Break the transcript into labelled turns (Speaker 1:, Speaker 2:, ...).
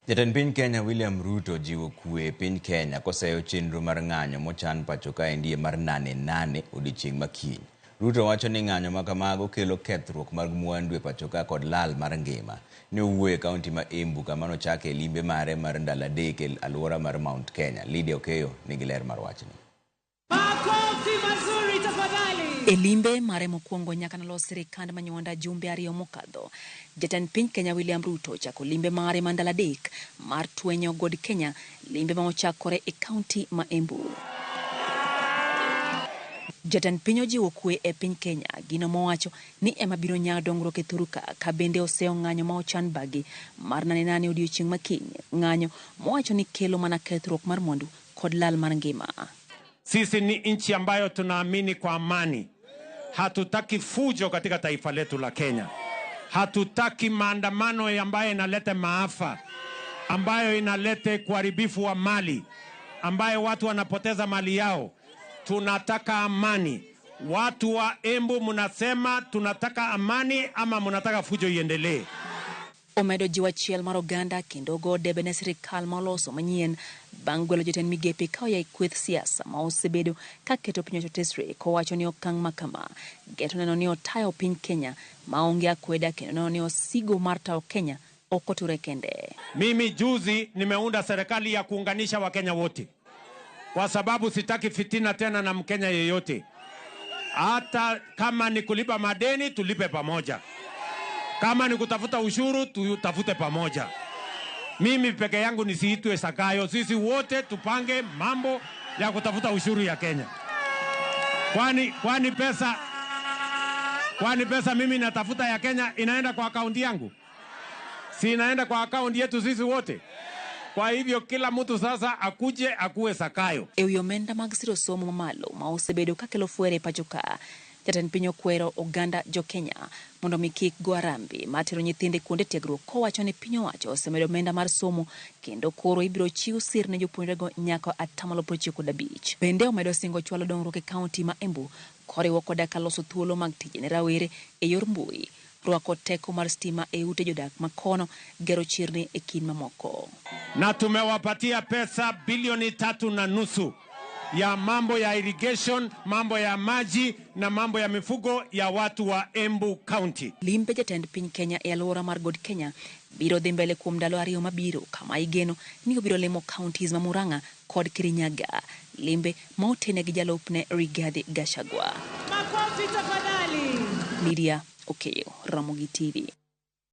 Speaker 1: Jatend piny Kenya William Ruto jiwo kwe e piny Kenya koseyo chenro mar ng'anyo mochan pacho kaendi mar nane nane odiochieng' ma kiny. Ruto wacho ni ng'anyo ma kamago kelo kethruok mag mwandu e pachoka kod lal mar ngima. Ne owuoyo e kaunti ma Embu kama nochake limbe mare mar ndalo 3 e alwora mar Mount Kenya. Lydia Okeyo nigi ler mar wachni.
Speaker 2: Makofi mazuri tafadhali.
Speaker 3: E limbe mare mokwongo nyaka nolos sirikand Manyuanda jumbe 2 mokadho, jatend piny Kenya William Ruto ochako limbe mare mar ndalo 3 mar twenyo God Kenya, limbe ma ochakore e kaunti ma Embu. Jatend piny ojiwo kwe e piny Kenya, gino mowacho ni ema biro nyago dongruok e thuru ka, ka bende oseyo ng'anyo ma ochan bagi mar nane nane odiochieng' ma kiny, ng'anyo mowacho ni kelo mana kethruok mar mwandu kod lal mar ngima.
Speaker 4: Sisi ni nchi ambayo tunaamini kwa amani. Hatutaki fujo katika taifa letu la Kenya. Hatutaki maandamano ambayo inaleta maafa, ambayo inaleta kuharibifu wa mali, ambayo watu wanapoteza mali yao. Tunataka amani. Watu wa Embu mnasema tunataka amani ama mnataka fujo iendelee?
Speaker 3: Omedo jiwo achiel mar oganda kendo go debe ne sirikal ma oloso manyien bang' gwelo jotend migepe ka oya e kweth siasa ma osebedo ka keto piny owacho tesre, kowacho ni okang' ma kama geto neno ni otayo piny Kenya maonge akweda kendo neno ni osigo mar tayo Kenya ok oture kende.
Speaker 4: Mimi juzi nimeunda serikali ya kuunganisha Wakenya wote kwa sababu sitaki fitina tena na Mkenya yeyote. Hata kama ni kulipa madeni tulipe pamoja. Kama ni kutafuta ushuru tutafute pamoja. Mimi peke yangu nisiitwe Sakayo, sisi wote tupange mambo ya kutafuta ushuru ya Kenya. Kwani pesa mimi natafuta ya Kenya inaenda kwa akaunti yangu? Si inaenda kwa akaunti yetu sisi wote? Kwa hivyo kila mtu sasa akuje akuwe Sakayo.
Speaker 3: E wi omenda mag siro somo mamalo ma osebedo kakelo fwere e pacho ka, jatend piny okwero oganda jo Kenya mondo mi kik go harambee mar tero nyithinde kuonde tiegruok, kowacho ni piny owacho osemedo omenda mar somo kendo koro ibiro chiw sir ne jopuonjrego nyaka 95%. Bende omedo singo chwalo dongruok e kaunti ma Embu koriwo koda ka loso thuolo mag tije ne rawere e yor mbui, rwako teko mar stima e ute jodak ma kono, gero chirni e kind mamoko.
Speaker 4: Na tumewapatia pesa bilioni 3.5 ya mambo ya irrigation, mambo ya maji na mambo ya mifugo ya watu wa Embu County.
Speaker 3: Limbe jatend piny Kenya e alwora mar God Kenya biro dhi mbele kuom ndalo 2 mabiro kama igeno ni obiro limo counties ma Murang'a kod Kirinyaga. Limbe ma otene gi jalupne Rigathi Gachagua.
Speaker 2: Makofi tafadhali.
Speaker 3: Lydia Okeyo, Ramogi TV.